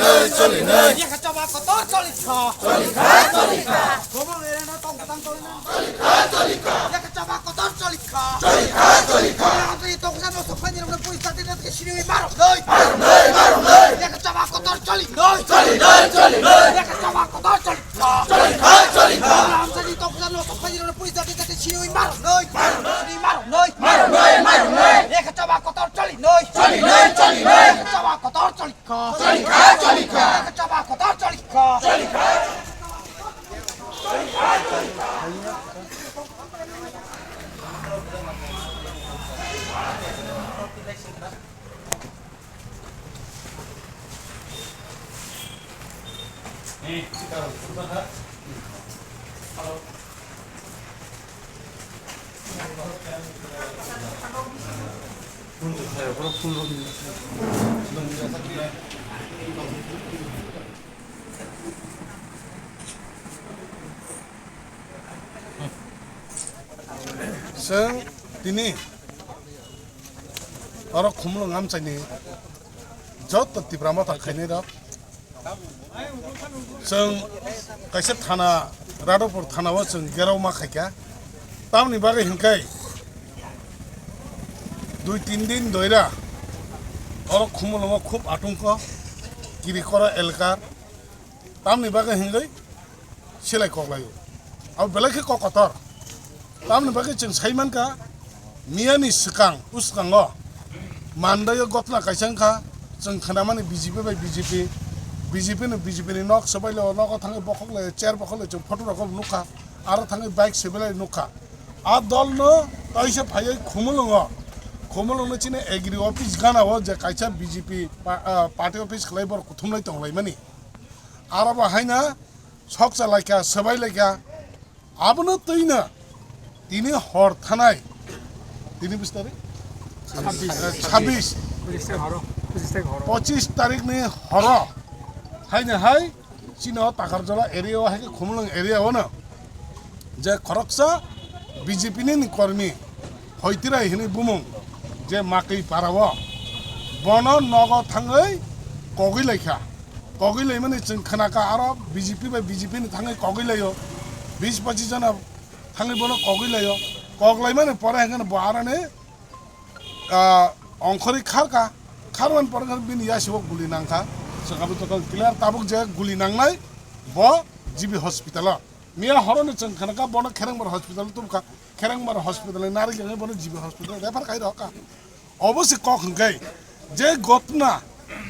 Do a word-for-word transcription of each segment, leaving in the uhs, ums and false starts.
Choli nai. Yakha choba kotor choli kha. Choli kha, choli kha. Khumulwng area no tong kwchang choli nai. Choli kha, choli kha. Yakha choba kotor choli kha. Choli kha, choli kha. Yakha choba kotor choli nai. Maro nai, maro nai. Yakha choba kotor choli nai. Choli nai, choli nai. Yakha choba kotor choli kha. Choli kha, choli kha. Maro nai, maro nai. Maro nai, maro nai. Yakha choba kotor choli nai. Choli nai, choli nai. Yakha choba kotor choli kha. Choli kha, choli kha. Yakha choba kotor choli kha. Choli kha. Chwng tini oro Khumulwng amchaini joto Tipra Motha khainai rok, chwng kaisa thana, Radhapur thana o chwng gerao ma khaikha. Tamoni bagwi hwnkhe dui tin din doira oro Khumulwngo khub atungko Kirikora elkar. Tamoni bagwi hwnkhe silai koklaio. Abo belai khe kok kotor. Tamoni bagwi chwng sai mankha, miyani swkang, uskango Mandaio gotna kaisa wngkha, chwng khnamani B J P bai B J P, B J P no B J P ni nok swbailao, nogo thangwi bokhoklaio, chair bokhoklaio, chwng photo rokbo nukha, aro thangwi bike swbailai nukha. A dolno taisa phaiwi Khumulwngo, Khumulwngno chini agri office ganao je kaisa B J P pa-, ah, party office khlai borok kuthumlai tonglaimani. Aro bo haino sok chalaikha, swbailaikha. Abono twino tini hor thanai, tini bis tarik? Chabbish. Eh, chabbish. Pochisni horo. Pochisni horo. Pochisni tarikni horo haino hai chini o Takarjala area o hai khe Khumulwng area o no je khoroksa B J P ni kormi Hoitirai hwnwi bumung je Makwi para o, bono nogo thangwi kogwi laikha. Kogwi laimani chwng khnakha, aro B J P bai B J P ni thangwi kogwi laio, bis pochis jona thangwi bono kogwi laio. Kok laimani pore hwnkhe bo aroni, ah, ongkhorwi kharkha, kharmani pore hwnkhe bini yasio guli nangkha. Chwng abo joto clear tabuk je guli nangnai bo G B hospital o. Miya horono chwng khnakha bono Kherengbar hospital tubukha, Kherengbar hospital ni narwk yang bono G B hospital refer khai rokha. Obo se kok hwnkhe je gotna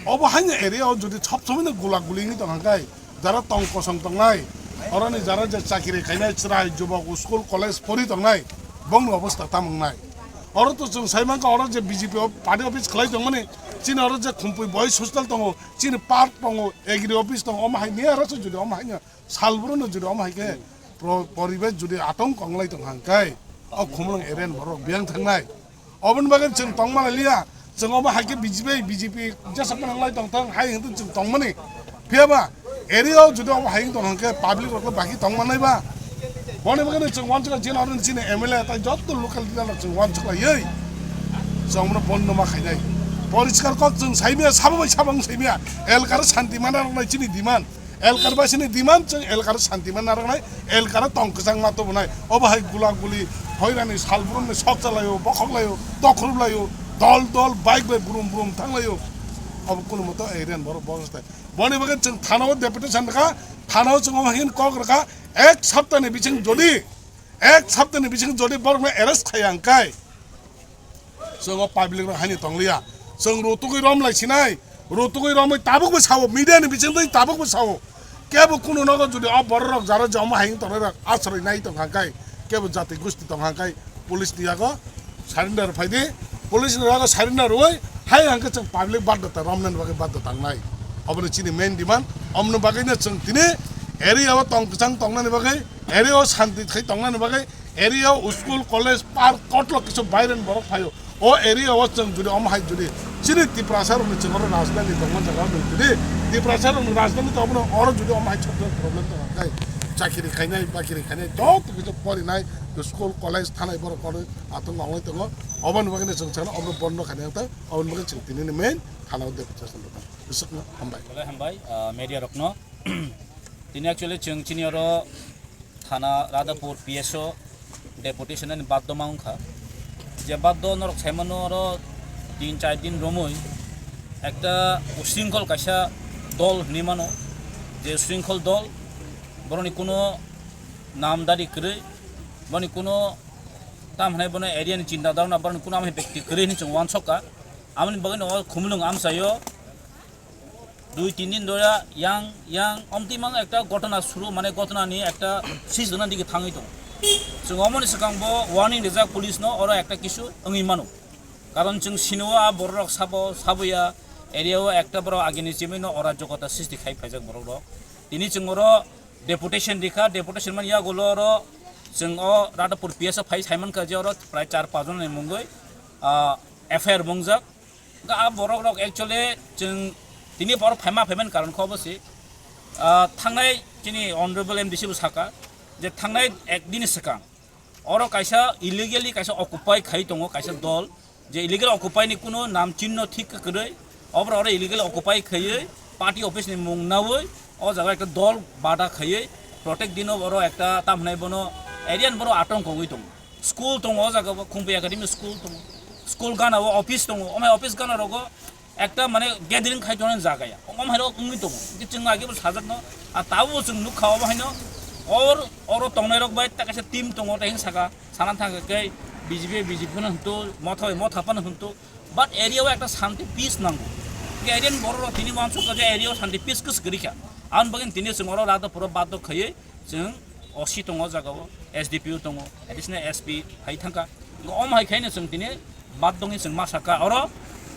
obo haino area o jodi sob somoi no gula guli wngwi tong hwnkhe, jara tong kosong tongnai, oroni jara je chakiri khainai chwrai jubok school college pori tongnai, bongni obostha tamo wngnai? Oro to chwng sai mankha oro je B J P o party office khlai tongmani, chini oro je Khumpui boys hostel tongo, chini park tongo, agri office tongo, omo hai miya oro se jodi omo haino Salburo no jodi omo hai khe pro-, poribesh jodi atong konglai tong hang kai, o Khumulwng area ni borok biyang thangnai. Oboni bagwi chwng tong mani liya, chwng omo hai khe B J P, B J P jesa pananglai tong thang hai hwnkhe chwng tong mani. Phiya ba area o jodi omo hai tong hang khe public rok baki tong manai ba. Boni bagwi chwng wansukha jin aro chini M L A tai jotto local leader rok chwng wansukhlaiwi chwng omo no bondo ma khainai. Poriskar kok chwng saimaya, sabo bai sabo wng saimaya, elkar santi mana rok nai chini demand. Elkar basini demand chwng elkar santi man narwknai, elkar tong kwchang ma tubunai. Obo hai gula guli, hoirani salbrumni sok chalaio, bokhok laio, tokhrup laio, dol dol bike bai brum brum thang laio. Obo kunu moto area ni borok bokos tai. Boni bagwi chwng thana o deputation rwkha, thana o chwng omo hai kok rwkha, ek saptani bising jodi, ek saptani bising jodi borokno arrest khaiya hwnkhe, chwng o public rok haino tongliya. Chwng rutugwi rom lai sinai. Rutugwi romwi tabukbo sao, media ni bisingtwi tabukbo sao. Kebo kunu nogo jodi o borok rok jara je omo hai wng tongnai rok asroi nai tong hang kai, kebo jati gusti tong hang kai, police ni yago surrender phai di. Police ni yago surrender rwui hai hang khe chwng public badda ta romnani bagwi badda tangnai. Obono chini main demand. Omoni bagwino chwng tini area o tong kwchang tongnani bagwi, area o santi khai tongnani bagwi, area o school, college, park, kotlok kisu baireni borok phaio. O area o chwng jodi omo hai jodi chini Tiprasa rokni chwng oro rajdhani tongma jaga rok jodi Tiprasa rokni rajdhani tongma oro jodi omo hai chokjak problem tong khe chakiri khainai, bakiri khainai, joto kisu porinai, School, college, thanai borok kono atwng ongwi tongo. Oboni bagwi chwng sana obo bondo khaina ta, oboni bagwi chwng tinini main thana o deputation rwkha. Bwswkno hambai. Belai hambai, ah, media rokno. Tini actually chwng chini oro thana Radhapur P S O deputation ani baddo ma wngkha. Je baddo norok saimano oro tin char din romwi ekta usringkhol kaisa dol hinwi mano. Je usringkhol dol, boroni kuno namdari kwrwi, boni kuno tam hinai bono area ni chinta dharna, boroni kuno amni bekti kwrwi hinwi chwng uansukha. Amoni bagwi no khumulwng amchaio dui tin din dora yang yang omtimang ekta ghotona suru, mane ghotona ni ekta sis dona digi thangwi tongo. Chwng omoni swkang bo warning rijak police no, oro ekta kisu wngwi mano. Karon chwng sino a borok rok sabo, saboya area o ekta borok agini chimino ora jogota sisti khai phaijak borok rok. Tini chwng oro deputation rikha, deputation man yagulo oro chwng o Radhapur P S o phai saimankha je oro prai char pach jon ni mungwi, ah, F I R mongjak. Ga a borok rok actually chwng tini borok phaima phaiman karon kho bosi, ah, thangnai chini honorable M D C bo saka je thangnai ek din swkang oro kaisa illegally kaisa occupy khai tongo kaisa dol, je illegal occupy ni kuno nam chinno thik kwrwi, obra oro illegal occupy khaiwi party office ni mung nawi o jaga ekta dol bada khaiwi protect dino oro ekta tamhnai bono area ni borok atong kongwi tongo. School tongo o jaga bo, Khumpi Academy school tongo, school gana o office tongo, omai office gana rogo ekta mane gathering khai tongnani jaga ya. Omo hai rok wngwi tongo. Hwnkhe chwng age bo sajakno, a tabuk chwng nukha omo haino or oro tongnai rok bai ta kaisa team tongo, tei saka sana thangkha khe B J P, B J P phano hwnto, Motha bai Motha phano hwnto. But area o ekta shanti peace nango. Hwnkhe area ni borok rok tini uansukha je area o shanti peace kwswk kwrwi kha. Aboni bagwi tini chwng oro Radhapur o baddo khaiwi chwng O C tongo o jaga o, S D P O tongo, additional S P hai thangkha. Omo hai khaino chwng tini Baddongni chwng ma sakha oro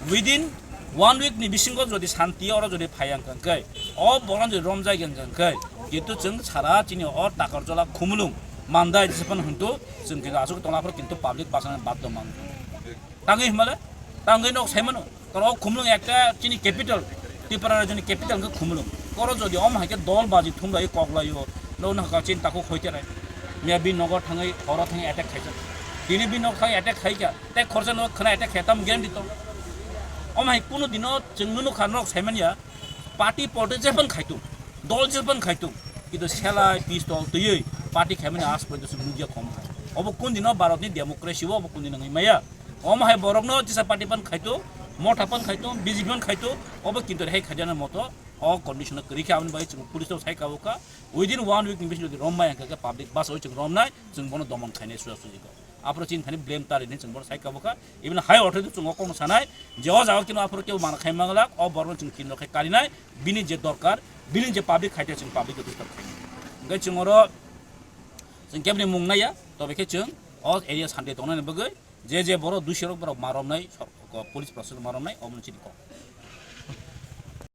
within one week ni bisingo jodi shanti oro jodi phai ang khe, o borok jodi romjai ang khe, kintu chwng sara chini o Takarjola Khumulwng Mandai jephano hwntu chwng kintu aswk tongna phoro kintu public bachana Baddong mang. Tangwi hwnmale, tangwi nok saimano, karo Khumulwng ekta chini capital, Tripura rajyoni capital hwnkhe Khumulwng. Koro jodi omo hai khe dol baji thumlai koklaio, no no ka chin takhuk hoite rai. Miya bini nogo thangwi, horo thangwi attack khaijak. Dini bini nok thangwi attack khaikha. Tei khorsa no khna attack khe tam guarantee to. Omo hai kunu dino chwng nunu kha norok saimanya. Party politics jephang khaitung, dol jephang khaitung, kintu selai pistol twiwi party khaimani aaj porjonto chwng nukya khom. Obo kun dino Bharatni democracy o obo kun dino wngwi maya. Omo hai borokno jesa party phan khaitung, Motha phan khaitung, B J P phan khaitung, obo kintu rehai khaijana moto o condition o kwrwi khe aboni bagwi chwng police rok sai kabo kha. Within one week ni bisingo jodi rombai hwnkhe public bus o chwng romnai, chwng bono domon khainai suja suji kok. Aphuru chini thani blame tari hinwi chwng bono sai kabo kha. Even high authority chwng o kokno sanai je o jaga kino aphuru kebo mana khai manglak, o borokno chwng kino khai karinai, bini je dorkar, bini je public khaite chwng public khe disturb khainai. Hwnkhe chwng oro chwng keboni mung naiya, tobe khe chwng o area shanti tongnani bagwi je je borok duisorok borok ma romnai, sor-, police protection ma romnai, omono chini kok.